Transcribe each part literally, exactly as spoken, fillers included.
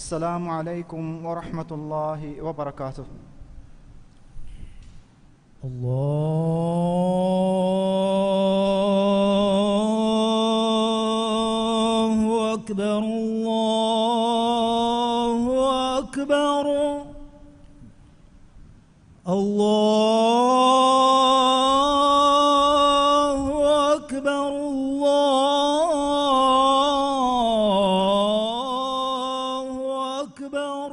السلام عليكم ورحمة الله وبركاته. الله أكبر، الله أكبر. الله أكبر، الله أكبر.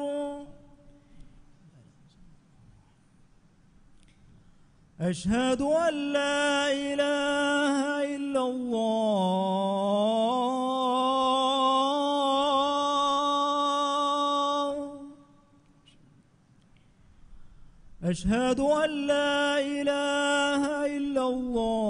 أشهد أن لا إله إلا الله. أشهد أن لا إله إلا الله.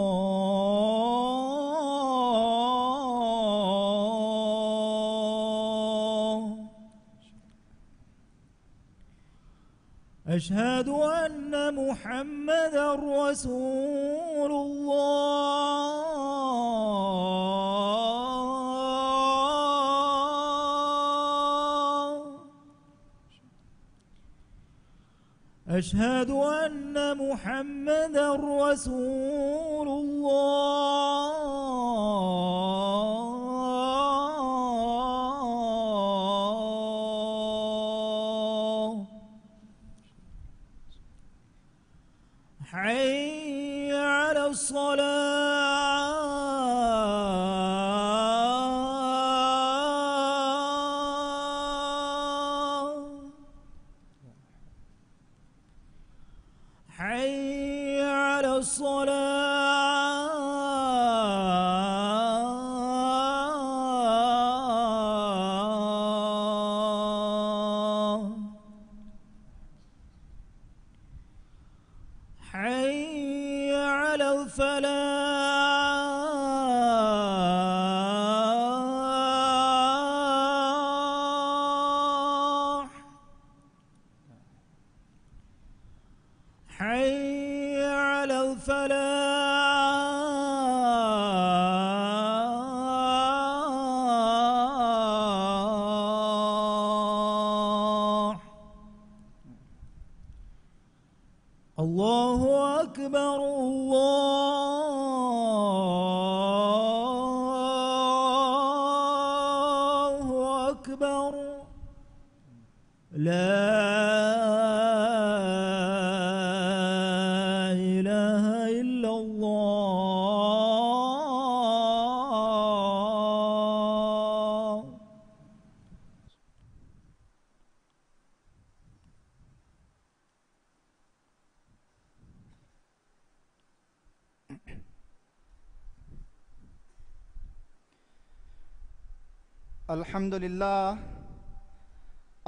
أشهد أن محمدا رسول الله. أشهد أن محمدا رسول الله. حي على الصلاة. حي على الصلاة. حي على الفلاح. حي على الفلاح. الله أكبر، الله أكبر. لا إله إلا الله. الحمد لله.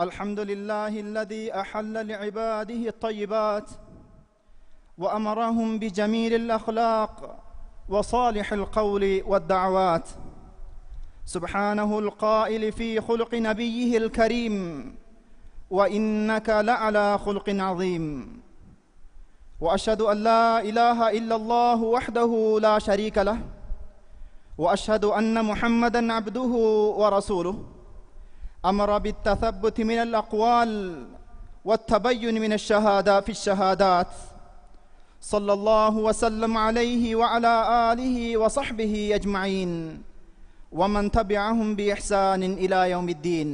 الحمد لله الذي أحل لعباده الطيبات وأمرهم بجميل الأخلاق وصالح القول والدعوات. سبحانه القائل في خلق نبيه الكريم: وإنك لعلى خلق عظيم. وأشهد أن لا إله إلا الله وحده لا شريك له، وأشهد أن محمدا عبده ورسوله، أمر بالتثبت من الأقوال والتبين من الشهادة في الشهادات، صلى الله وسلم عليه وعلى آله وصحبه أجمعين، ومن تبعهم بإحسان إلى يوم الدين.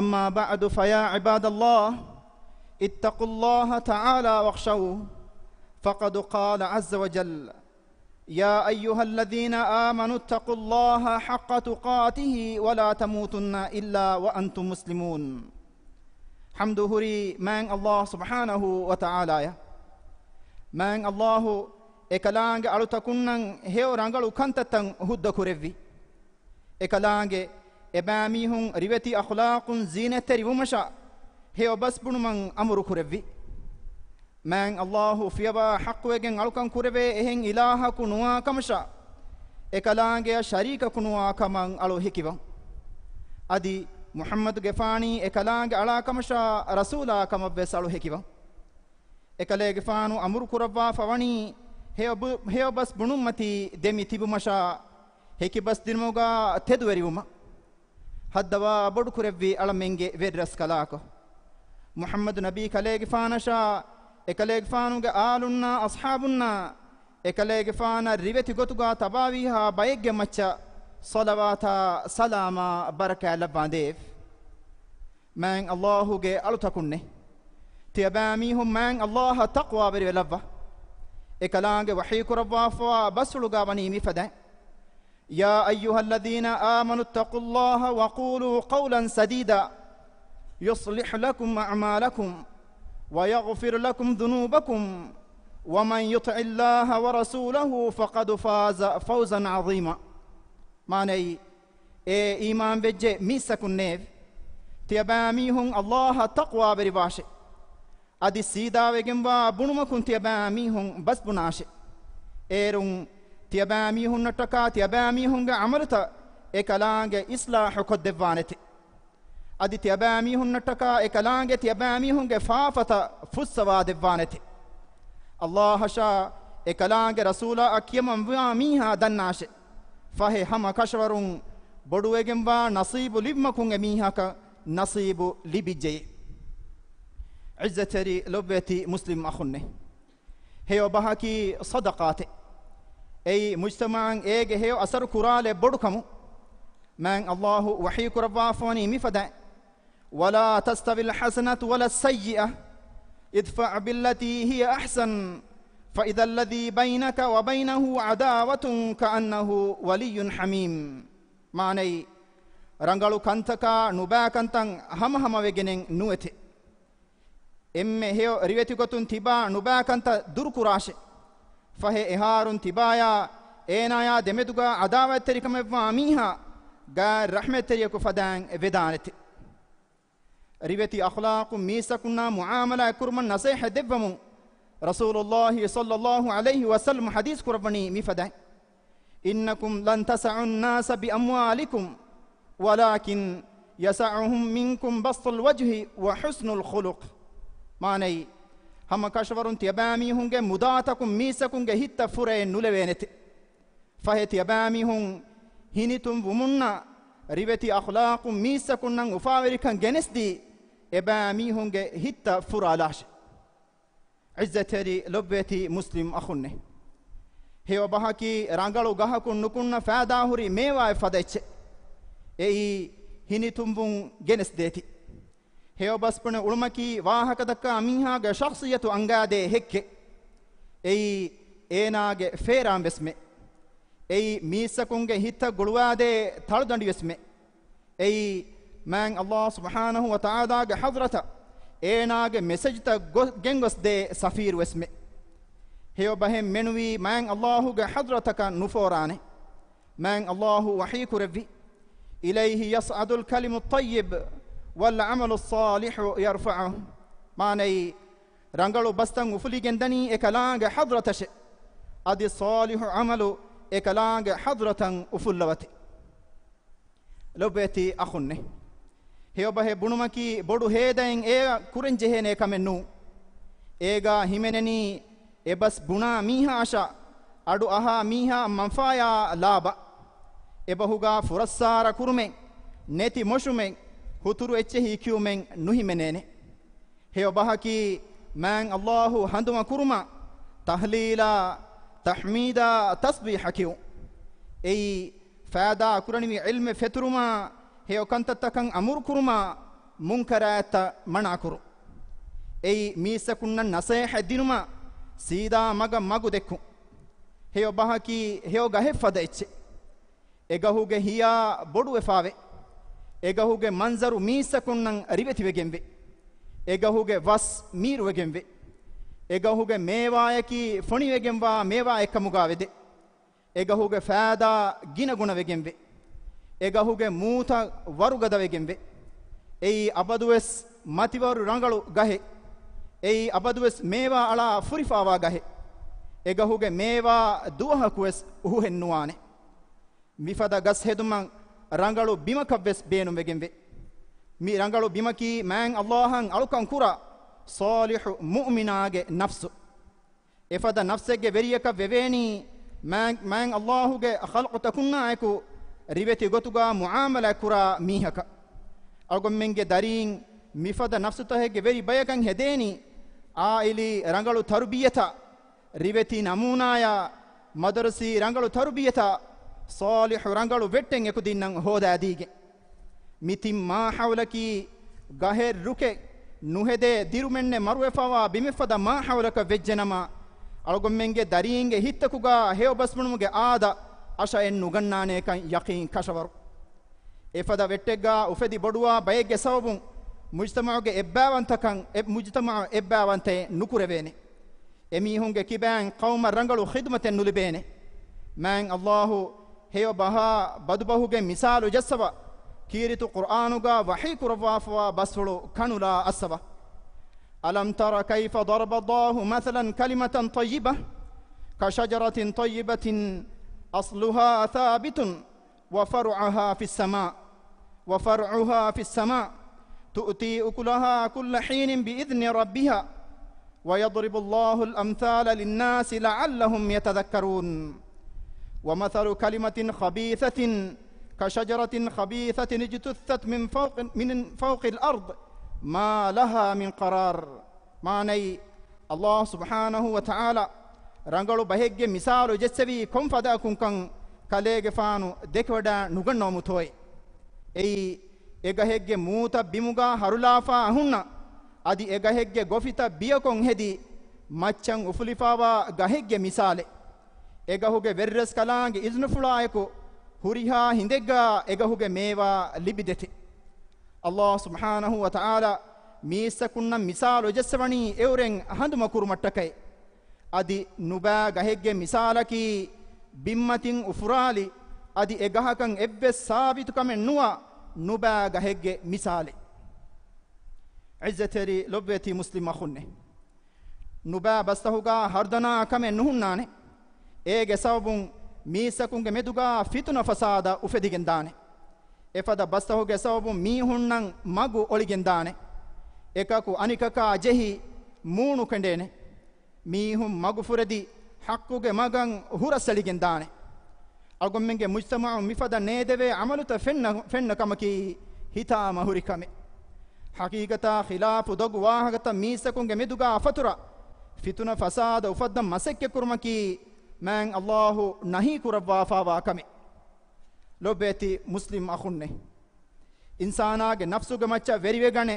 أما بعد، فيا عباد الله، اتقوا الله تعالى واخشوه، فقد قال عز وجل: يا أيها الذين آمنوا اتقوا الله حق تقاته ولا تموتن إلا وأنتم مسلمون. ޙަމްދު ހުރީ މާތް ﷲ ސުބްޙާނަހޫ ވަތަޢާލާއަށް. މާތް ﷲ އެކަލާނގެ އަޅުތަކުންނަށް ހެޔޮ ރަނގަޅު ކަންތައްތައް ހުއްދަ ކުރެއްވި. އެކަލާނގެ އެބައިމީހުން ރިވެތި އަޚްލާޤުން ޒީނަތްތެރިވުމަށާ ހެޔޮ ބަސް ބުނުމަށް އަމުރު ކުރެއްވި. މާތް ﷲ ފިޔަވާ ޙައްޤުވެގެން އަޅުކަން ކުރެވޭ އެހެން އިލާހަކު ނުވާ ކަމަށާ، އެކަލާނގެއަށް ޝަރީކަކު ނުވާ ކަމަށް އަޅު ހެކިވަން. އަދި މުޙައްމަދުގެފާނީ އެކަލާނގެ އަޅާ ކަމަށާ ރަސޫލާ ކަމަށްވެސް އަޅު ހެކިވަން. އެކަލޭގެފާނު އަމުރު ކުރައްވާފަ ވަނީ ހެޔޮ ބު-، ހެޔޮ ބަސް ބުނުމަތީ ދެމި ތިބުމަށާ، ހެކި ބަސް ދިނުމުގާ ތެދުވެރިވުމަށް. ހައްދަވާ ބޮޑުކުރެއްވި އަޅަމެންގެ ވެރިރަސްކަލާކޮ، މުޙައްމަދު ނަބީ ކަލޭގެފާނަށާ، އެކަލޭގެފާނުގެ އާލުންނާ އަޞްޙާބުންނާ، އެކަލޭގެފާނަށް ރިވެތި ގޮތުގާ ތަބާވީހާ ބައެއްގެ މައްޗަށް ޞަލަވާތާ ސަލާމާ ބަރަކާތް ލައްވާނދޭވެ. މާތް ﷲ ގެ އަޅުތަކުންނޭ! ތިޔަބައިމީހުން މާތް ﷲ އަށް ތަޤްވާވެރިވެލައްވާ. އެކަލާނގެ ވަޙީ ކުރައްވާފަވާ ބަސްފުޅުގާ ވަނީ މިފަދައިން. يا أيها الذين آمنوا اتقوا الله وقولوا قولا سديدا يصلح لكم أعمالكم ويغفر لكم ذنوبكم ومن يطع الله ورسوله فقد فاز فوزا عظيما. މާނައީ، އޭ އީމާންވެއްޖެ މީސްތަކުންނޭވެ! ތިޔަބައިމީހުން ﷲ އަށް ތަޤްވާވެރިވާށެ! އަދި ސީދާވެގެންވާ ބުނުމަކުން ތިޔަބައިމީހުން ބަސްބުނާށެ! އޭރުން ތިޔަބައިމީހުންނަށްޓަކާ ތިޔަބައިމީހުންގެ ޢަމަލުތައް އެކަލާނގެ އިޞްލާޙު ކޮށްދެއްވާނެތެ. އަދި ތިޔަބައިމީހުންނަށްޓަކާ އެކަލާނގެ ތިޔަބައިމީހުންގެ ފާފަތައް ފުއްސަވާދެއްވާނެތެ. ﷲ އަށާ އެކަލާނގެ ރަސޫލާއަށް ކިޔަމަންވާ މީހާ ދަންނާށެ! ފަހެ ހަމަ ކަށަވަރުން ބޮޑުވެގެންވާ ނަޞީބު ލިބުމަކުން އެމީހަކަށް ނަޞީބު ލިބިއްޖެޔޭ. ޢިއްޒަތްތެރި ލޮބުވެތި މުސްލިމް އަޚުންނޭ! ހެޔޮ ބަހަކީ ޞަދަޤާތެއް. އެއީ މުޖްތަމަޢަށް އޭގެ ހެޔޮ އަސަރު ކުރާލެއް ބޮޑުކަމުން. މާތް ﷲ ވަޙީ ކުރައްވާފަވަނީ މިފަދައިން. ولا تستوي الحسنة ولا السيئة ادفع بالتي هي أحسن فإذا الذي بينك وبينه عداوة كأنه ولي حميم. މާނައީ، ރަނގަޅު ކަންތަކާ ނުބައިކަންތައް ހަމަހަމަވެގެނެއް ނުވެތެ. އެންމެ ހެޔޮ ރިވެތިގޮތުން ތިބާ ނުބައިކަންތައް ދުރުކުރާށެ! ފަހެ އެހާރުން ތިބާޔާ އޭނާޔާ ދެމެދުގާ ޢަދާވަތްތެރިކަމެއްވާ މީހާ ގާތް ރަޙްމަތްތެރިޔަކު ފަދައިން ވެދާނެތެ. ރިވެތި އަޚްލާޤުން މީސްތަކުންނާ މުޢާމަލާތް ކުރުމަށް ނަޞޭޙަތް ދެއްވަމުން ރަސޫލުﷲ ޞައްލަﷲ ޢަލައިހި ވަސައްލަމަ ޙަދީޘް ކުރައްވަނީ މިފަދައިން. إنكم لن تسعوا الناس بأموالكم ولكن يسعهم منكم بسط الوجه وحسن الخلق. މާނައީ، ހަމަ ކަށަވަރުން ތިޔަބައިމީހުންގެ މުދާތަކުން މީސްތަކުންގެ ހިތްތައް ފުރައެއް ނުލެވޭނެތެ. ފަހެ ތިޔަބައިމީހުން ހިނިތުންވުމުންނާ ރިވެތި އަޚްލާޤުން މީސްތަކުންނަށް އުފާވެރިކަން ގެނެސްދީ، އެބައިމީހުންގެ ހިތްތައް ފުރާލާށެ. ޢިއްޒަތްތެރި ލޮބުވެތި މުސްލިމް އަޚުންނޭ! ހެޔޮ ބަހަކީ ރަނގަޅު ގަހަކުން ނުކުންނަ ފައިދާހުރި މޭވާއެއް ފަދަ އެއްޗެއް. އެއީ ހިނިތުންވުން ގެނެސްދޭތި. ހެޔޮ ބަސްބުނެ އުޅުމަކީ ވާހަކަދައްކާ މީހާގެ ޝަޚްޞިއްޔަތު އަންގާދޭ ހެއްކެއް. އެއީ އޭނާގެ ފޭރާން ވެސްމެ. އެއީ މީސްތަކުންގެ ހިތަށް ގުޅުވާދޭ ތަޅުދަނޑިވެސްމެ. އެއީ މާތް ﷲ ސުބްޙާނަހޫ ވަތަޢާލާގެ ޙަޟްރަތަށް އޭނާގެ މެސެޖްތައް ގޮ-، ގެންގޮސްދޭ ސަފީރުވެސްމެ. ހެޔޮ ބަހެއް މެނުވީ މާތް ﷲގެ ޙަޟްރަތަކަށް ނުފޯރާނެ. މާތް ﷲ ވަޙީ ކުރެއްވި، إليه يصعد الكلم الطيب والعمل الصالح يرفعه. މާނައީ، ރަނގަޅު ބަސްތައް އުފުލިގެންދަނީ އެކަލާނގެ ޙަޟްރަތަށެ. އަދި ޞާލިޙު ޢަމަލު އެކަލާނގެ ޙަޟްރަތަށް އުފުއްލަވަތި. ލޮބުވެތި އަޚުންނޭ! ހެޔޮބަހެއް ބުނުމަކީ ބޮޑު ހޭދައެއް އޭގަ ކުރަންޖެހޭނޭ ކަމެއް ނޫން. އޭގާ ހިމެނެނީ އެބަސް ބުނާ މީހާއަށާ، އަޑު އަހާ މީހާ މަންފާޔާ ލާބަ. އެބަހުގާ ފުރައްސާރަ ކުރުމެއް، ނެތި މޮށުމެއް، ހުތުރު އެއްޗެހި ކިޔުމެއް ނުހިމެނޭނެ. ހެޔޮ ބަހަކީ މާތް ﷲ ހަނދުމަ ކުރުމާ، ތަހްލީލާ، ތަޙްމީދާ، ތަސްބީޙަ ކިޔުން. އެއީ ފައިދާ ކުރަނިވި ޢިލްމެއް ފެތުރުމާ، ހެޔޮ ކަންތައްތަކަށް އަމުރު ކުރުމާ، މުންކަރާތްތައް މަނާ ކުރުން. އެއީ މީސްތަކުންނަށް ނަޞޭޙަތް ދިނުމާ، ސީދާ މަގަށް މަގު ދެއްކުން. ހެޔޮ ބަހަކީ ހެޔޮ ގަހެއް ފަދަ އެއްޗެއް. އެގަހުގެ ހިޔާ ބޮޑުވެފާވެ. އެގަހުގެ މަންޒަރު މީސްތަކުންނަށް ރިވެތިވެގެންވެ. އެގަހުގެ ވަސް މީރުވެގެންވެ. އެގަހުގެ މޭވާޔަކީ ފޮނިވެގެންވާ މޭވާއެއްކަމުގާ ވެދެ. އެގަހުގެ ފައިދާ ގިނަގުނަވެގެންވެ. އެގަހުގެ މޫތައް ވަރުގަދަވެގެންވެ. އެއީ އަބަދުވެސް މަތިވަރު ރަނގަޅު ގަހެއް. އެއީ އަބަދުވެސް މޭވާ އަޅާ ފުރިފާވާ ގަހެއް. އެގަހުގެ މޭވާ ދުވަހަކުވެސް އުހުހެއްނުވާނެ. މިފަދަ ގަސް ހެދުމަށް ރަނގަޅު ބިމަކަށްވެސް ބޭނުންވެގެންވޭ. މި ރަނގަޅު ބިމަކީ މާތް ﷲ އަށް އަޅުކަން ކުރާ ޞާލިޙު މުއުމިނާގެ ނަފްސު. އެފަދަ ނަފްސެއްގެ ވެރިޔަކަށް ވެވޭނީ މާތް، މާތް ﷲ ގެ ޚަލްޤުތަކުންނާއެކު ރިވެތި ގޮތުގާ މުޢާމަލާތް ކުރާ މީހަކަށް. އަޅުގަނޑުމެންގެ ދަރީން މިފަދަ ނަފްސުތަކެއްގެ ވެރި ބަޔަކަށް ހެދޭނީ، ޢާއިލީ ރަނގަޅު ތަރުބިޔަތާ، ރިވެތި ނަމޫނާޔާ، މަދަރުސީ ރަނގަޅު ތަރުބިޔަތާ، ޞާލިޙު ރަނގަޅު ވެއްޓެއް އެކުދިންނަށް ހޯދާދީގެން. މި ތިން މާ ޙައުލަކީ ގަހެއް ރުކެއް ނުހެދޭ ދިރުމެއްނެއް މަރުވެފަވާ ބިމެއްފަދަ މާ ޙައުލަކަށް ވެއްޖެނަމަ، އަޅުގަނޑުމެންގެ ދަރީންގެ ހިތްތަކުގާ ހެޔޮ ބަސްބުނުމުގެ އާދަ އަށައެއް ނުގަންނާނޭކަން ޔަޤީން ކަށަވަރު. އެފަދަ ވެއްޓެއްގާ އުފެދި ބޮޑުވާ ބައެއްގެ ސަބަބުން މުޖްތަމަޢުގެ އެއްބައިވަންތަކަން، އެ މުޖްތަމަޢު އެއްބައިވަންތައެއް ނުކުރެވޭނެ. އެމީހުންގެ ކިބައިން ޤައުމަށް ރަނގަޅު ޚިދުމަތެއް ނުލިބޭނެ. މާތް ﷲ ހެޔޮ ބަހާ ބަދުބަހުގެ މިސާލު ޖައްސަވާ، ކީރިތި ޤުރްއާނުގާ ވަޙީ ކުރައްވާފަވާ ބަސްފުޅު ކަނުލާ އައްސަވާ. ألم تر كيف ضرب الله مثلا كلمة طيبة كشجرة طيبة أصلها ثابت وفرعها في السماء، وفرعها في السماء، تؤتي أكلها كل حين بإذن ربها، ويضرب الله الأمثال للناس لعلهم يتذكرون. ومثل كلمة خبيثة كشجرة خبيثة اجتثت من فوق، من فوق الأرض ما لها من قرار. މާނައީ، ﷲ ސުބްޙާނަހޫ ވަތަޢާލާ ރަނގަޅު ބަހެއްގެ މިސާލު ޖެއްސެވީ ކޮން ފަދައަކުންކަން ކަލޭގެފާނު ދެކެވަޑައި ނުގަންނަވަމުތޯއޭ. އެއީ، އެ ގަހެއްގެ މޫތައް ބިމުގާ ހަރުލާފާ ހުންނަ، އަދި އެ ގަހެއްގެ ގޮފިތައް ބިޔަކޮށް ހެދި، މައްޗަށް އުފުލިފާވާ ގަހެއްގެ މިސާލެއް. އެ ގަހުގެ ވެއްރަސްކަލާނގެ އިޒުނުފުޅާއެކު، ހުރިހާ ހިނދެއްގާ އެ ގަހުގެ މޭވާ ލިބިދޭތި. ﷲ ސުބްޙާނަހޫ ވަތަޢާލާ މީސްތަކުންނަށް މިސާލު ޖެއްސަވަނީ އެއުރެން ހަނދުމަކުރުމަށްޓަކައި. އަދި ނުބައި ގަހެއްގެ މިސާލަކީ، ބިންމަތިން އުފުރާލި، އަދި އެ ގަހަކަށް އެއްވެސް ސާބިތު ކަމެއް ނުވާ ނުބައި ގަހެއްގެ މިސާލެއް. ޢިއްޒަތްތެރި ލޮބުވެތި މުސްލިމް އަޚުންނޭ! ނުބައި ބަސްތަހުގާ ހަރުދަނާ ކަމެއް ނުހުންނާނެ. އޭގެ ސަބަބުން މީސްތަކުންގެ މެދުގާ ފިތުނަ ފަސާދަ އުފެދިގެންދާނެ. އެފަދަ ބަސްތަހުގެ ސަބަބުން މީހުންނަށް މަގު އޮޅިގެންދާނެ. އެކަކު އަނިކަކާ ޖެހި މޫނު ކެނޑޭނެ. މީހުން މަގުފުރެދި ޙައްޤުގެ މަގަށް ހުރަސްއެޅިގެންދާނެ. އަޅުގަނޑުމެންގެ މުޖްތަމަޢު މިފަދަ ނޭދެވޭ ޢަމަލުތައް ފެންނަ، ފެންނަ ކަމަކީ ހިތާމަ ހުރި ކަމެއް. ޙަޤީޤަތާ ޚިލާފު ދޮގު ވާހަކަތައް މީސްތަކުންގެ މެދުގާ ފަތުރަ، ފިތުނަ ފަސާދަ އުފައްދަން މަސައްކަތްކުރުމަކީ މާތް ﷲ ނަހީ ކުރައްވާފާވާ ކަމެއް. ލޮބުވެތި މުސްލިމް އަޚުންނޭ! އިންސާނާގެ ނަފްސުގެ މައްޗަށް ވެރިވެގަނެ،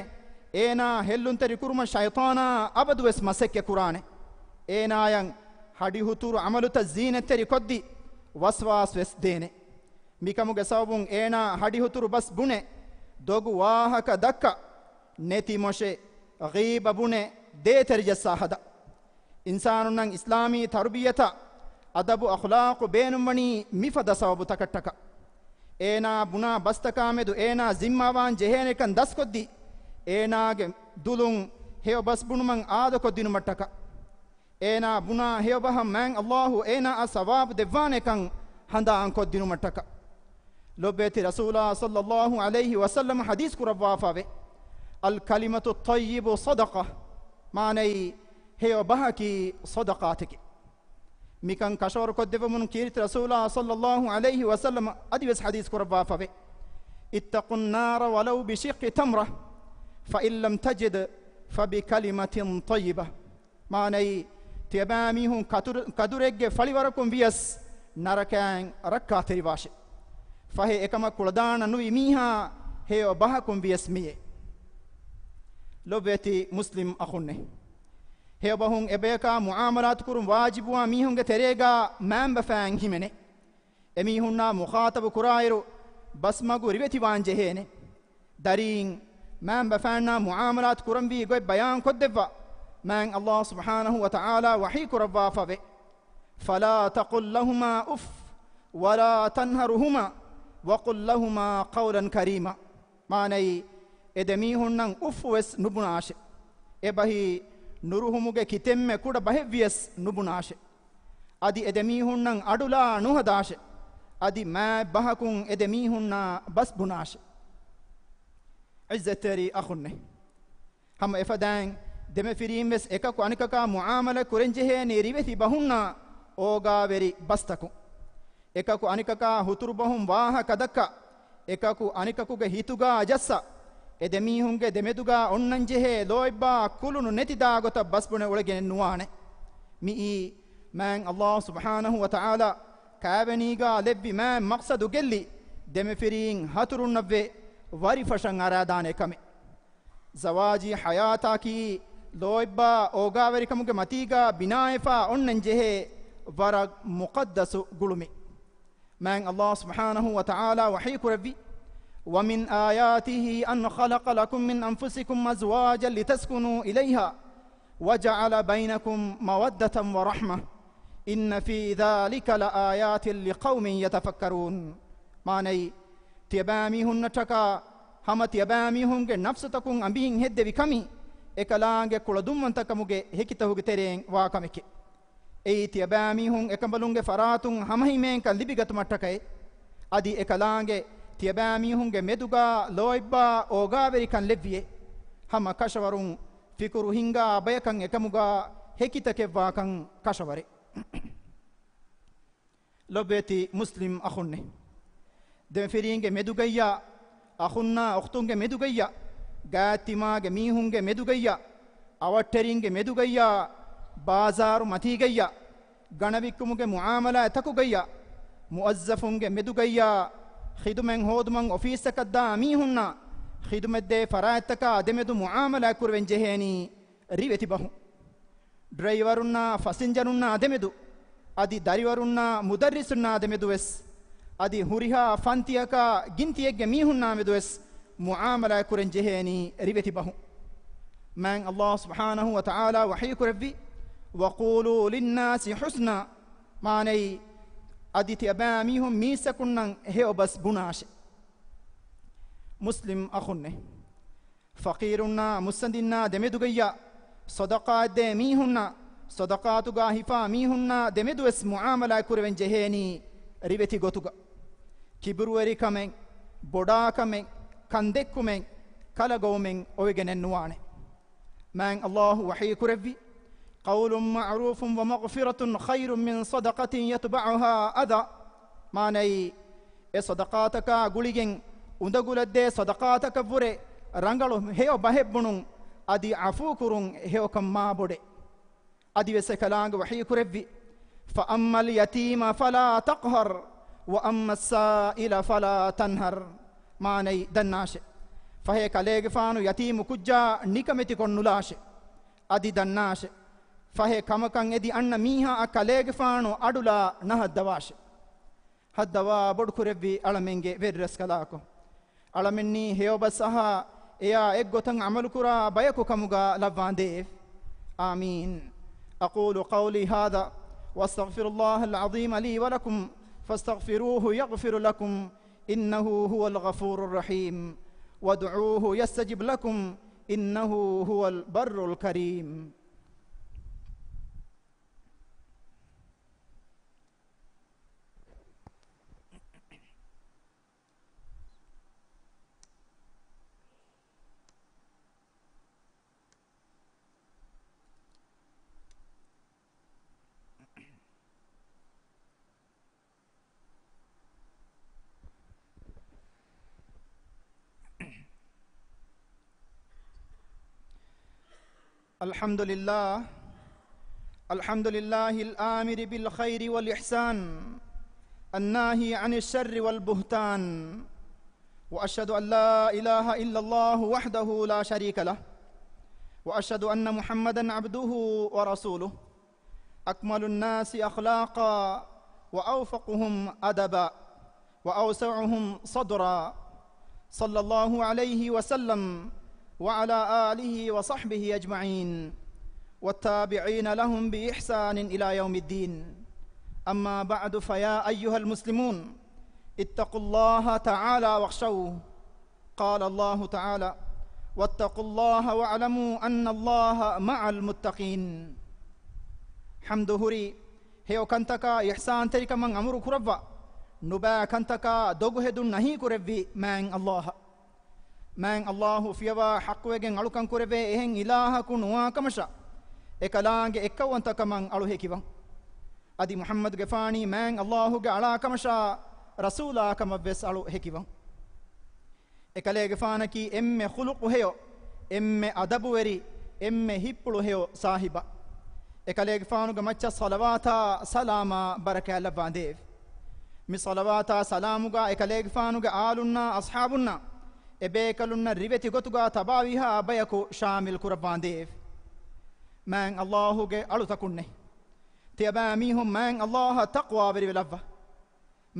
އޭނާ ހެއްލުންތެރި ކުރުމަށް ޝައިޠާނާ އަބަދުވެސް މަސައްކަތް ކުރާނެ. އޭނާޔަށް ހަޑިހުތުރު ޢަމަލުތައް ޒީނަތްތެރި ކޮށްދީ، ވަސްވާސް ވެސް ދޭނެ. މިކަމުގެ ސަބަބުން އޭނާ ހަޑިހުތުރު ބަސް ބުނެ، ދޮގު ވާހަކަ ދައްކާ، ނެތި މޮށެ، ޣީބަ ބުނެ، ދޭތެރިޖައްސާ ހަދާ. އިންސާނުންނަށް އިސްލާމީ ތަރުބިޔަތާ، އަދަބު އަޚްލާޤު ބޭނުންވަނީ މިފަދަ ސަބަބުތަކަށްޓަކާ. އޭނާ ބުނާ ބަސްތަކާމެދު އޭނާ ޒިންމާވާން ޖެހޭނެކަން ދަސްކޮށްދީ، އޭނާގެ ދުލުން ހެޔޮ ބަސް ބުނުމަށް އާދަކޮށްދިނުމަށްޓަކާ. އޭނާ ބުނާ ހެޔޮ ބަހަށް މާތް ﷲ އޭނާއަށް ސަވާބު ދެއްވާނެކަން ހަނދާންކޮށްދިނުމަށްޓަކާ. ލޮބުވެތި ރަސޫލާ ޞައްލައްލާހު ޢަލައިހި ވަސައްލަމަ ޙަދީޘް ކުރައްވާފަވޭ، الكلمة الطيبة صدقة، މާނައީ، ހެޔޮ ބަހަކީ ޞަދަޤާތެކޭ. މިކަން ކަށަވަރުކޮށްދެއްވަމުން ކީރިތި ރަސޫލާ ޞައްލައްލާހު ޢަލައިހި ވަސައްލަމަ އަދިވެސް ޙަދީޘް ކުރައްވާފަވޭ، اتقوا النار ولو بشق تمرة فإن لم تجد فبكلمة طيبة. މާނައީ، ތިޔަބައިމީހުން ކަތުރު-، ކަދުރެއްގެ ފަޅިވަރަކުން ވިޔަސް ނަރަކައިން ރައްކާތެރިވާށެ. ފަހެ އެކަމަށް ކުޅަދާނަ ނުވި މީހާ ހެޔޮ ބަހަކުން ވިޔަސް މިޔޭ. ލޮބުވެތި މުސްލިމް އަޚުންނޭ! ހެޔޮ ބަހުން އެބަޔަކާ މުޢާމަލާތު ކުރުން ވާޖިބުވާ މީހުންގެ ތެރޭގާ މައިންބަފައިން ހިމެނޭ. އެމީހުންނާ މުޚާޠަބު ކުރާއިރު، ބަސްމަގު ރިވެތިވާން ޖެހޭނެ. ދަރީން، މައިންބަފައިންނާ މުޢާމަލާތު ކުރަންވީ ގޮތް ބަޔާން ކޮށްދެއްވާ، މާތް ﷲ ސުބްޙާނަހޫ ވަތަޢާލާ ވަޙީ ކުރައްވާފަވޭ، فلا تقل لهما أف ولا تنهرهما وقل لهما قولا كريما. މާނައީ، އެ ދެމީހުންނަށް އުފްފު ވެސް ނުބުނާށެ. އެބަހީ، ނުރުހުމުގެ ކިތެންމެ ކުޑަ ބަހެއްވިޔަސް ނުބުނާށެ. އަދި އެ ދެމީހުންނަށް އަޑުލާ ނުހަދާށެ. އަދި މާތް ބަހަކުން އެ ދެމީހުންނާ ބަސް ބުނާށެ. ޢިއްޒަތްތެރި އަޚުންނޭ! ހަމަ އެފަދައިން ދެމެފިރީން ވެސް އެކަކު އަނެކަކާ މުޢާމަލަ ކުރަންޖެހޭނީ ރިވެތި ބަހުންނާ އޯގާވެރި ބަސްތަކުން. އެކަކު އަނެކަކާ ހުތުރުބަހުން ވާހަކަ ދައްކާ، އެކަކު އަނެކަކުގެ ހިތުގާ ޖައްސާ، އެ ދެމީހުންގެ ދެމެދުގާ އޮންނަންޖެހޭ ލޯތްބާ ކުލުނު ނެތިދާ ގޮތަށް ބަސްބުނެ އުޅެގެނެއް ނުވާނެ. މިއީ މާތް ﷲ ސުބްޙާނަހޫ ވަތަޢާލާ ކާވެނީގާ ލެއްވި މާތް މަޤްޞަދު ގެއްލި، ދެމަފިރީން ހަތުރުންނަށްވެ ވަރިފަށަށް އަރާދާނެ ކަމެއް. ޒަވާޖީ ޙަޔާތަކީ ލޯތްބާ އޯގާވެރިކަމުގެ މަތީގާ ބިނާވެފާ އޮންނަން ޖެހޭ ވަރަށް މުޤައްދަސު ގުޅުމެއް. މާތް ﷲ ސުބްޙާނަހޫ ވަތަޢާލާ ވަޙީ ކުރެއްވި، "وَمِنْ آيَاتِهِ أَنْ خَلَقَ لَكُمْ مِنْ أَنْفُسِكُمْ أَزْوَاجًا لِتَسْكُنُوا إِلَيْهَا وَجَعَلَ بَيْنَكُمْ مَوَدَّةً وَرَحْمَةً إِنَّ فِي ذَلِكَ لَآيَاتٍ لِقَوْمٍ يَتَفَكَّرُونَ." މާނައީ، ތިޔަބައިމީހުންނަށްޓަކާ ހަމަ ތިޔަބައިމީހުންގެ ނަފްސުތަކުން އަނބިހިން ހެއްދެވި ކަމީ، އެކަލާނގެ ކުޅަދުންވަންތަކަމުގެ ހެކިތަކުގެ ތެރެއިން ވާ ކަމެކޭ. އެއީ ތިޔަބައިމީހުން އެކަނބަލުންގެ ފަރާތުން ހަމަހިމޭންކަން ލިބިގަތުމަށްޓަކައި. އަދި އެކަލާނގެ ތިޔަބައިމީހުންގެ މެދުގާ ލޯތްބާ އޯގާވެރިކަން ލެއްވިއޭ. ހަމަ ކަށަވަރުން ފިކުރު ހިންގާ ބަޔަކަށް އެކަމުގާ ހެކިތަކެއްވާކަން ކަށަވަރޭ. ލޮބުވެތި މުސްލިމް އަޚުންނޭ! ދެމަފިރީންގެ މެދުގައްޔާ، އަޚުންނާ އުޚްތުންގެ މެދުގައްޔާ، ގާތްތިމާގެ މީހުންގެ މެދުގައްޔާ، އަވަށްޓެރިންގެ މެދުގައްޔާ، ބާޒާރު މަތީގައްޔާ، ގަނަވިއްކުމުގެ މުޢާމަލާތްތަކުގައްޔާ، މުވައްޒަފުންގެ މެދުގައްޔާ، ޚިދުމަތް ހޯދުމަށް އޮފީސްތަކަށްދާ މީހުންނާ، ޚިދުމަތްދޭ ފަރާތްތަކާ ދެމެދު މުޢާމަލާތް ކުރެވެން ޖެހޭނީ ރިވެތި ބަހުން. ޑްރައިވަރުންނާ ފަސިންޖަރުންނާ ދެމެދު، އަދި ދަރިވަރުންނާ މުދައްރިސުންނާ ދެމެދުވެސް، އަދި ހުރިހާ ފަންތިއަކާ ގިންތިއެއްގެ މީހުންނާ މެދުވެސް މުޢާމަލާތް ކުރަން ޖެހޭނީ ރިވެތި ބަހުން. މާތް ﷲ ސުބްޙާނަހޫ ވަތަޢާލާ ވަޙީ ކުރެއްވި، "وَقُولُوا لِلنَّاسِ حُسْنًا." މާނައީ، އަދި ތިޔަބައިމީހުން މީސްތަކުންނަށް ހެޔޮ ބަސް ބުނާށެ. މުސްލިމް އަޚުންނޭ! ފަޤީރުންނާ މުއްސަނދިންނާ ދެމެދުގައްޔާ، ޞަދަޤާތްދޭ މީހުންނާ، ޞަދަޤާތުގާ ހިފާ މީހުންނާ ދެމެދުވެސް މުޢާމަލާތް ކުރެވެން ޖެހޭނީ ރިވެތި ގޮތުގަ. ކިބުރުވެރިކަމެއް، ބޮޑާކަމެއް، ކަންދެއްކުމެއް، ކަލަ ގޮވުމެއް އޮވެގެނެއް ނުވާނެ. މާތް ﷲ ވަޙީ ކުރެއްވި، "قَوْلٌ مَعْرُوفٌ وَمَغْفِرَةٌ خَيْرٌ مِنْ صَدَقَةٍ يَتْبَعُهَا أَذًى." މާނައީ، އެ ޞަދަޤާތަކާ ގުޅިގެން އުނދަގުލަށްދޭ ޞަދަޤާތަކަށްވުރެ ރަނގަޅު ހެޔޮ ބަހެއް ބުނުން، އަދި ޢަފޫކުރުން ހެޔޮކަން މާބޮޑޭ. އަދިވެސް އެކަލާނގެ ވަޙީ ކުރެއްވި، "فَأَمَّا الْيَتِيمَ فَلَا تَقْهَرْ، وَأَمَّا السَّائِلَ فَلَا تَنْهَرْ." މާނައީ، ދަންނާށެ! ފަހެ ކަލޭގެފާނު ޔަތީމު ކުއްޖާ ނިކަމެތިކޮށް ނުލާށެ! އަދި ދަންނާށެ! ފަހެ ކަމަކަށް އެދި އަންނަ މީހާއަށް ކަލޭގެފާނު އަޑުލާ ނަހައްދަވާށެ! ހައްދަވާ ބޮޑުކުރެއްވި އަޅަމެންގެ ވެރިރަސްކަލާކޮ! އަޅަމެންނީ ހެޔޮބަސް އަހާ، އެޔާ އެއްގޮތަށް ޢަމަލުކުރާ ބަޔަކު ކަމުގަ ލައްވާނދޭވެ. آمين. أقول قولي هذا وأستغفر الله العظيم لي ولكم فاستغفروه يغفر لكم إنه هو الغفور الرحيم وادعوه يستجب لكم إنه هو البر الكريم. الحمد لله. الحمد لله الآمر بالخير والإحسان، الناهي عن الشر والبهتان. وأشهد أن لا إله إلا الله وحده لا شريك له، وأشهد أن محمدا عبده ورسوله، أكمل الناس أخلاقا وأوفقهم أدبا وأوسعهم صدرا، صلى الله عليه وسلم وعلى آله وصحبه أجمعين والتابعين لهم بإحسان إلى يوم الدين. أما بعد، فيا أيها المسلمون، اتقوا الله تعالى واخشوه. قال الله تعالى، واتقوا الله واعلموا أن الله مع المتقين. ޙަމްދު ހުރީ، ހެޔޮ ކަންތަކާ އިޙްސާންތެރިކަމަށް އަމުރު ކުރައްވާ، ނުބައި ކަންތަކާ ދޮގުހެދުން ނަހީ ކުރެއްވި މާތް ﷲ އަށް. މާތް ﷲ ފިޔަވާ ޙައްޤުވެގެން އަޅުކަން ކުރެވޭ އެހެން އިލާހަކު ނުވާ ކަމަށާ، އެކަލާނގެ އެއްކައުވަންތަކަމަށް އަޅު ހެކިވަން. އަދި މުޙައްމަދުގެފާނީ މާތް ﷲގެ އަޅާ ކަމަށާ ރަސޫލާ ކަމަށްވެސް އަޅު ހެކިވަން. އެކަލޭގެފާނަކީ އެންމެ ޚުލުޤު ހެޔޮ، އެންމެ އަދަބުވެރި، އެންމެ ހިތްޕުޅު ހެޔޮ ސާހިބާ. އެކަލޭގެފާނުގެ މައްޗަށް ޞަލަވާތާ ސަލާމާ ބަރަކާތް ލައްވާނދޭވެ. މި ޞަލަވާތާ ސަލާމުގާ އެކަލޭގެފާނުގެ އާލުންނާ އަޞްޙާބުންނާ އެބޭކަލުންނަށް ރިވެތި ގޮތުގާ ތަބާވީހާ ބަޔަކު ޝާމިލް ކުރައްވާނދޭވެ. މާތް ﷲގެ އަޅުތަކުންނޭ. ތިޔަބައިމީހުން މާތް ﷲއަށް ތަޤްވާވެރިވެލައްވާ.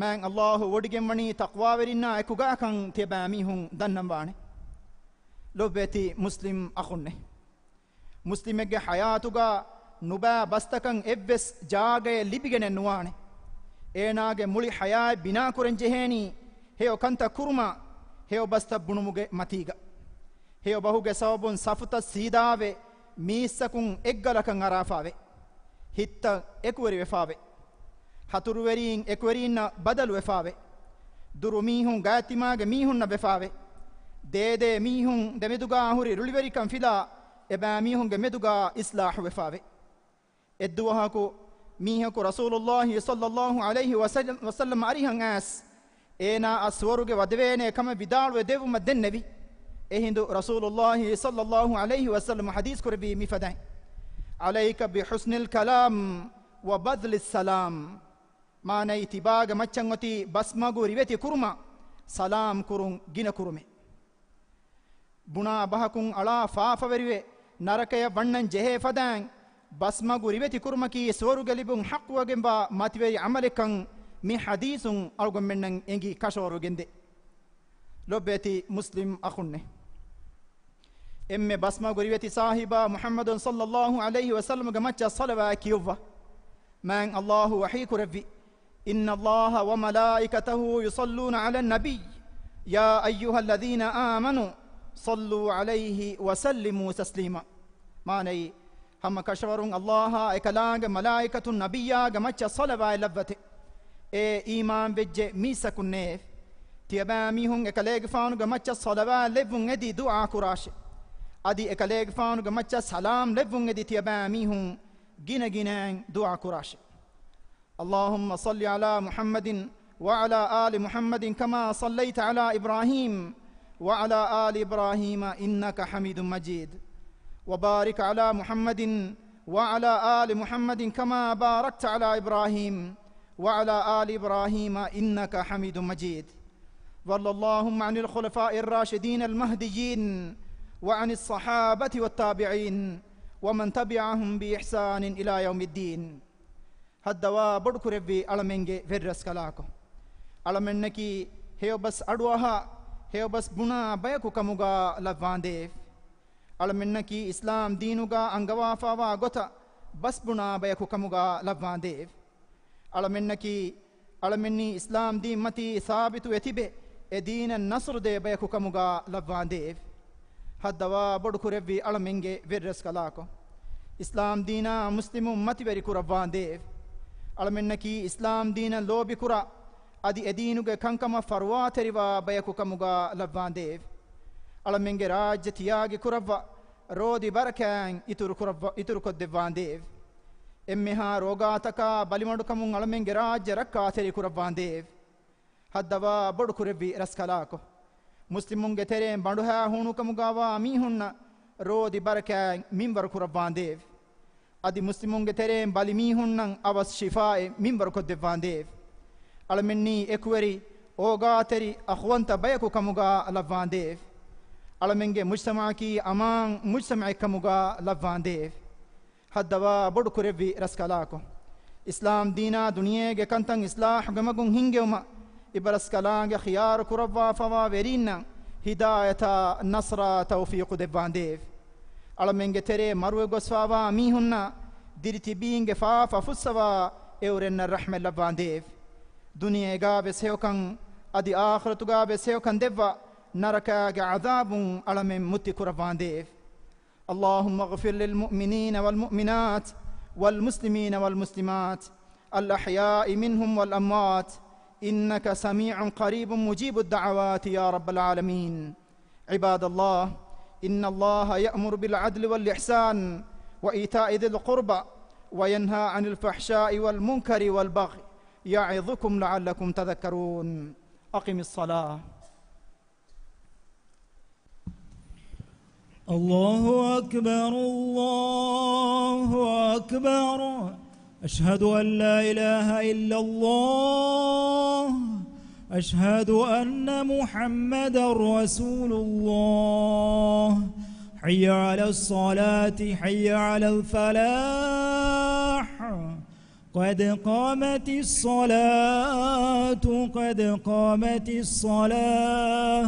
މާތް ﷲ ވޮޑިގެންވަނީ ތަޤްވާވެރިންނާ އެކުގާކަން ތިޔަބައިމީހުން ދަންނަންވާނެ. ލޮބުވެތި މުސްލިމް އަޚުންނޭ. މުސްލިމެއްގެ ޙަޔާތުގާ ނުބައި ބަސްތަކަށް އެއްވެސް ޖާގައެއް ލިބިގެނެއް ނުވާނެ. އޭނާގެ މުޅި ޙަޔާތް ބިނާކުރަން ޖެހޭނީ ހެޔޮ ކަންތައް ކުރުމާ، ހެޔޮ ބަސްތައް ބުނުމުގެ މަތީގަ. ހެޔޮ ބަހުގެ ސަބަބުން ސަފުތައް ސީދާވެ، މީސްތަކުން އެއްގަލަކަށް އަރާފާވެ. ހިތްތައް އެކުވެރިވެފާވެ. ހަތުރުވެރީން އެކުވެރީންނަށް ބަދަލުވެފާވެ. ދުރު މީހުން ގާތްތިމާގެ މީހުންނަށް ވެފާވެ. ދޭދޭ މީހުން ދެމެދުގާ ހުރި ރުޅިވެރިކަން ފިލާ، އެބައިމީހުންގެ މެދުގާ އިޞްލާޙު ވެފާވެ. އެއްދުވަހަކު މީހަކު ރަސޫލުﷲ ޞައްލައްލާހު ޢަލައިހި ވަސައްލަމް، ވަސައްލަމް އަރިހަށް އައިސް، އޭނާއަށް ސުވަރުގެ ވަދެވޭނޭ ކަމަށް ވިދާޅުވެ ދެއްވުމަށް ދެންނެވި. އެހިނދު ރަސޫލުﷲ ޞައްލައްލާހު ޢަލައިހި ވަސައްލަމް ޙަދީޘް ކުރެއްވީ މިފަދައިން، "عليك بحسن الكلام وبذل السلام." މާނައީ ތިބާގެ މައްޗަށް އޮތީ ބަސްމަގު ރިވެތި ކުރުމާ، ސަލާމް ކުރުން ގިނަ ކުރުމޭ. ބުނާ ބަހަކުން އަޅާ ފާފަވެރިވެ، ނަރަކަޔަށް ވަންނަން ޖެހޭ ފަދައިން، ބަސްމަގު ރިވެތި ކުރުމަކީ ސުވަރުގެ ލިބުން ޙައްޤުވެގެންވާ މަތިވެރި ޢަމަލެއްކަން މި ޙަދީޘުން އަޅުގަނޑުމެންނަށް އެނގި ކަށަވަރުވެގެންދޭ. ލޮބުވެތި މުސްލިމް އަޚުންނޭ. އެންމެ ބަސްމަގު ރިވެތި ސާހިބާ މުޙައްމަދު ޞައްލައްލާހު ޢަލައިހި ވަސައްލަމްގެ މައްޗަށް ޞަލަވާތް ކިޔުއްވާ. މާތް ﷲ ވަޙީ ކުރެއްވި، "إن الله وملائكته يصلون على النبي، يا أيها الذين آمنوا صلوا عليه وسلموا تسليما." މާނައީ، ހަމަ ކަށަވަރުން ﷲއާ އެކަލާނގެ މަލާއިކަތުން ނަބިއްޔާގެ މައްޗަށް ޞަލަވާތް ލައްވަތެ. އޭ އީމާންވެއްޖެ މީސްތަކުންނޭ! ތިޔަބައިމީހުން އެކަލޭގެފާނުގެ މައްޗަށް ޞަލަވާތް ލެއްވުން އެދި ދުޢާ ކުރާށެ. އަދި އެކަލޭގެފާނުގެ މައްޗަށް ސަލާމް ލެއްވުން އެދި ތިޔަބައިމީހުން ގިނަ ގިނައިން ދުޢާ ކުރާށެ. اللهم صل على محمد وعلى آل محمد كما صليت على إبراهيم وعلى آل إبراهيم إنك حميد مجيد. وبارك على محمد وعلى آل محمد كما باركت على إبراهيم وعلى آل إبراهيم إنك حميد مجيد. وارض اللهم عن الخلفاء الراشدين المهديين وعن الصحابة والتابعين ومن تبعهم بإحسان إلى يوم الدين. ހައްދަވާ ބޮޑުކުރެއްވި އަޅަމެންގެ ވެރިރަސްކަލާކޮ. އަޅަމެންނަކީ ހެޔޮބަސް އަޑުއަހާ، ހެޔޮބަސް ބުނާ ބަޔަކު ކަމުގާ ލައްވާނދޭވެ. އަޅަމެންނަކީ އިސްލާމް ދީނުގާ އަންގަވާފާވާ ގޮތަށް ބަސްބުނާ ބަޔަކު ކަމުގާ ލައްވާނދޭވެ. އަޅަމެންނަކީ، އަޅަމެންނީ އިސްލާމް ދީން މަތީ ސާބިތުވެ ތިބެ، އެ ދީނަށް ނަޞްރުދޭ ބަޔަކު ކަމުގާ ލައްވާނދޭވެ. ހައްދަވާ ބޮޑުކުރެއްވި އަޅަމެންގެ ވެރިރަސްކަލާކޮ. އިސްލާމް ދީނާ މުސްލިމުން މަތިވެރި ކުރައްވާނދޭވެ. އަޅަމެންނަކީ އިސްލާމް ދީނަށް ލޯބިކުރާ، އަދި އެ ދީނުގެ ކަންކަމަށް ފަރުވާތެރިވާ ބަޔަކު ކަމުގާ ލައްވާނދޭވެ. އަޅަމެންގެ ރާއްޖެ ތިޔާގި ކުރައްވާ، ރޯދި ބަރަކާތް އިތުރު ކުރައްވަ-، އިތުރުކޮށްދެއްވާނދޭވެ. އެންމެހާ ރޯގާތަކާ ބަލިމަޑުކަމުން އަޅަމެންގެ ރާއްޖެ ރައްކާތެރި ކުރައްވާނދޭވެ. ހައްދަވާ ބޮޑުކުރެއްވި ރަސްކަލާކޮ. މުސްލިމުންގެ ތެރޭން ބަނޑުހާ ހޫނުކަމުގާވާ މީހުންނަށް ރޯދި ބަރަކާތް މިންވަރު ކުރައްވާނދޭވެ. އަދި މުސްލިމުންގެ ތެރޭން ބަލި މީހުންނަށް އަވަސް ޝިފާއެއް މިންވަރުކޮށްދެއްވާނދޭވެ. އަޅަމެންނީ އެކުވެރި، އޯގާތެރި، އަޚުވަންތަ ބަޔަކު ކަމުގާ ލައްވާނދޭވެ. އަޅަމެންގެ މުޖްތަމަޢަކީ އަމާން މުޖްތަމަޢެއް ކަމުގާ ލައްވާނދޭވެ. ހައްދަވާ ބޮޑުކުރެއްވި ރަސްކަލާކޮ. އިސްލާމް ދީނާ ދުނިޔޭގެ ކަންތައް އިސްލާޙުގެ މަގުން ހިންގެވުމަށް އިބަރަސްކަލާނގެ ޚިޔާރު ކުރައްވާފަވާ ވެރީންނަށް ހިދާޔަތާ ނަޞްރާ ތައުފީޤު ދެއްވާނދޭވެ. އަޅަމެންގެ ތެރޭ މަރުވެ ގޮސްފާވާ މީހުންނަށް ދިރިތިބީންގެ ފާފަ ފުއްސަވާ އެއުރެންނަށް ރަޙްމަތް ލައްވާނދޭވެ. ދުނިޔޭގާ ވެސް ހެޔޮކަން، އަދި އާޚިރަތުގާ ވެސް ހެޔޮކަން ދެއްވާ، ނަރަކާގެ ޢަޛާބުން އަޅަމެން މުއްތި ކުރައްވާނދޭވެ. اللهم اغفر للمؤمنين والمؤمنات والمسلمين والمسلمات الأحياء منهم والأموات إنك سميع قريب مجيب الدعوات يا رب العالمين. عباد الله، إن الله يأمر بالعدل والإحسان وإيتاء ذي القربى وينهى عن الفحشاء والمنكر والبغي يعظكم لعلكم تذكرون. أقم الصلاة. الله أكبر، الله أكبر. أشهد أن لا إله إلا الله. أشهد أن محمدا رسول الله. حي على الصلاة، حي على الفلاح. قد قامت الصلاة، قد قامت الصلاة.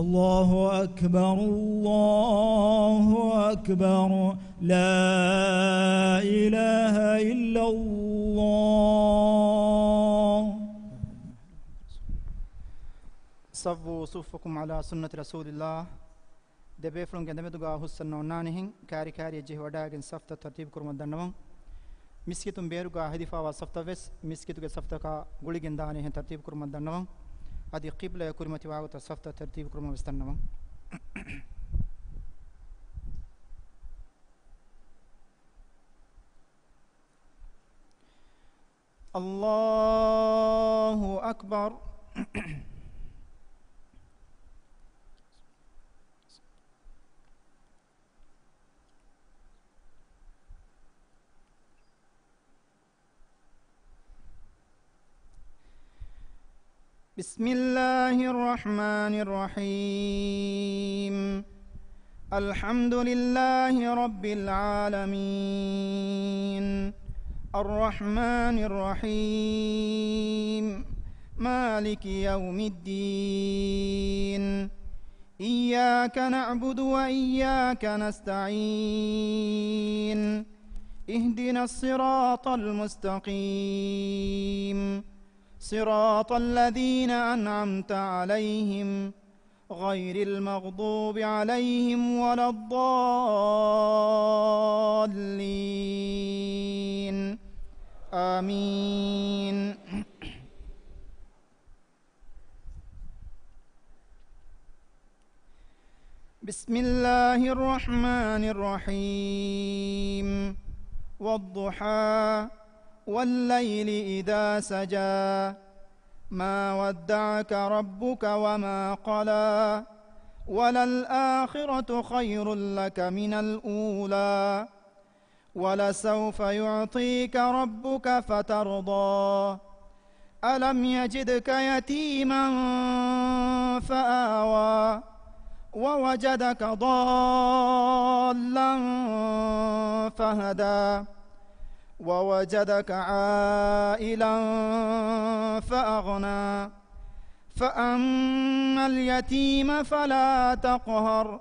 الله أكبر، الله أكبر. لا إله إلا الله. سووا صفوفكم على سنة رسول الله. ދެބޭފުޅުންގެ އެނދެމެދުގާ ހުސްއަންނަ އޮންނާނެހެން، ކާރި ކާރިއަށް ޖެހިވަޑައިގެން ސަފްތައް ތަރްތީބު ކުރުމަށް ދަންނަވަން. މިސްކިތުން ބޭރުގާ ހެދިފާވާ ސަފްތައް ވެސް މިސްކިތުގެ ސަފްތަކާ ގުޅިގެން ދާނެހެން ތަރްތީބު ކުރުމަށް ދަންނަވަން. އަދި ޤިބްލަޔަށް ކުރިމަތިވާ ގޮތަށް ސަފްތައް ތަރްތީބު ކުރުމަށް ވެސް ދަންނަވަން. الله أكبر. بسم الله الرحمن الرحيم. الحمد لله رب العالمين. الرحمن الرحيم. مالك يوم الدين. إياك نعبد وإياك نستعين. اهدنا الصراط المستقيم. صراط الذين أنعمت عليهم غير المغضوب عليهم ولا الضالين. آمين. بسم الله الرحمن الرحيم. والضحى. والليل إذا سجى. ما ودعك ربك وما قلى. وللآخرة خير لك من الأولى. ولسوف يعطيك ربك فترضى. ألم يجدك يتيما فآوى. ووجدك ضالا فهدى. ووجدك عائلا فأغنى. فأما اليتيم فلا تقهر.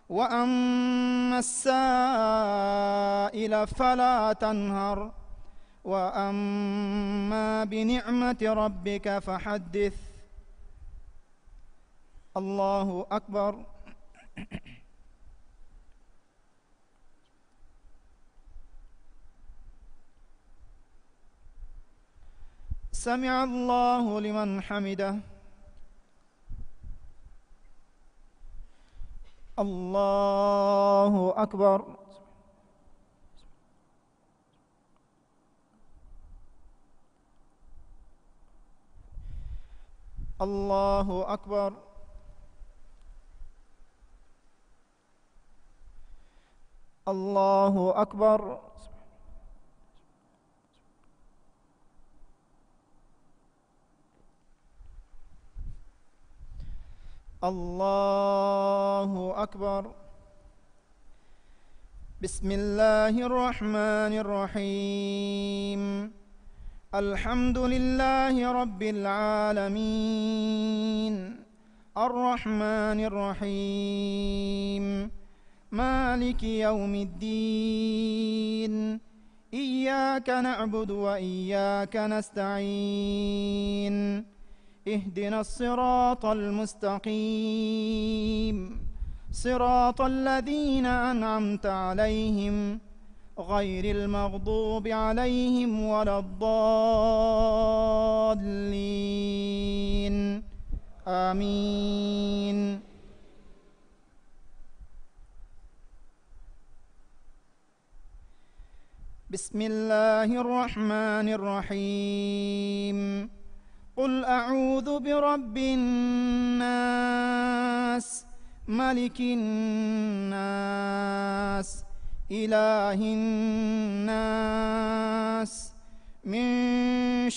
وأما السائل فلا تنهر. وأما بنعمة ربك فحدث. الله أكبر. سمع الله لمن حمده. الله أكبر. الله أكبر. الله أكبر. الله أكبر. بسم الله الرحمن الرحيم. الحمد لله رب العالمين. الرحمن الرحيم. مالك يوم الدين. إياك نعبد وإياك نستعين. اهدنا الصراط المستقيم. صراط الذين أنعمت عليهم غير المغضوب عليهم ولا الضالين. آمين. بسم الله الرحمن الرحيم. قل أعوذ برب الناس، ملك الناس، إله الناس، من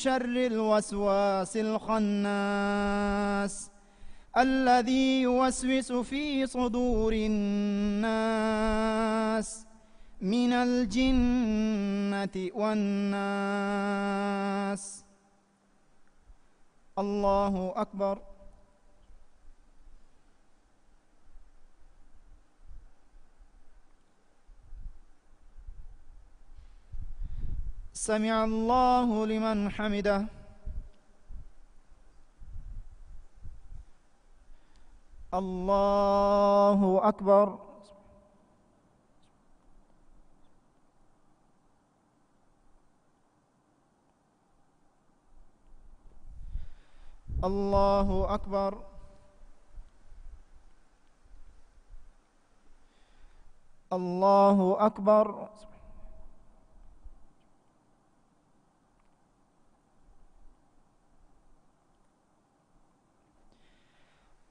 شر الوسواس الخناس، الذي يوسوس في صدور الناس، من الجنة والناس. الله أكبر. سمع الله لمن حمده. الله أكبر. الله أكبر. الله أكبر.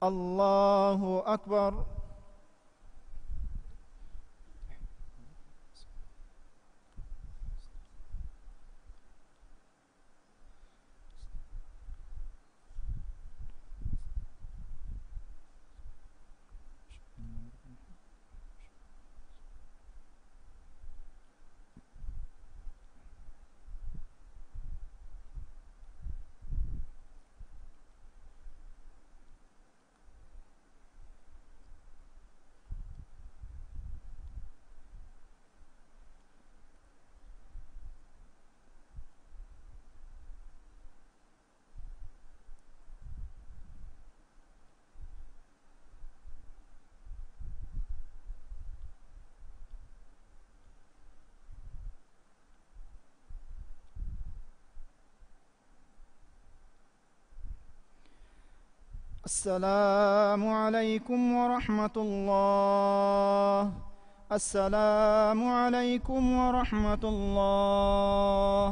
الله أكبر. السلام عليكم ورحمة الله. السلام عليكم ورحمة الله.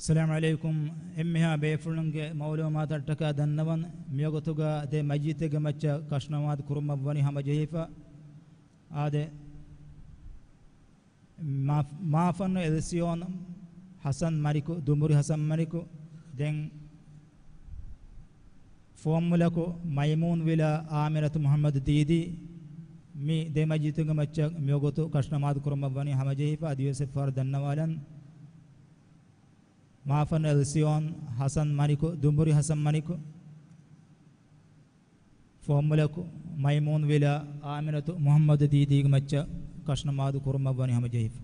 السلام عليكم. އެންމެހާ ބޭފުޅުންގެ މައުލޫމާތަށްޓަކާ ދަންނަވަން، މިވަގުތުގަ ދެ މައްޔިތެއްގެ މައްޗަށް ކަށުނަމާދު ކުރުމަށްވަނީ ހަމަޖެހިފަ. އާދެ، މާ-، މާފަންނު އެލްސިއޯން ހަސަން މަނިކު، ދުނބުރި ހަސަން މަނިކު، ދެން ފުވައްމުލަކު މައިމޫން ވިލާ އާމިނަތު މުޙައްމަދު ދީދީ، މި ދެ މައްޖިތުގެ މައްޗަށް މިވަގުތު ކަށުނަމާދު ކުރުމަށްވަނީ ހަމަޖެހިފަ. އަދިވެސް އެއްފަހަރު ދަންނަވާލަން، މާފަން އެލްސިއޯން ހަސަން މަނިކު، ދުނބުރި ހަސަން މަނިކު، ފުވައްމުލަކު މައިމޫން ވިލާ އާމިނަތު މުޙައްމަދު ދީދީގެ މައްޗަށް ކަށުނަމާދު ކުރުމަށްވަނީ ހަމަޖެހިފަ.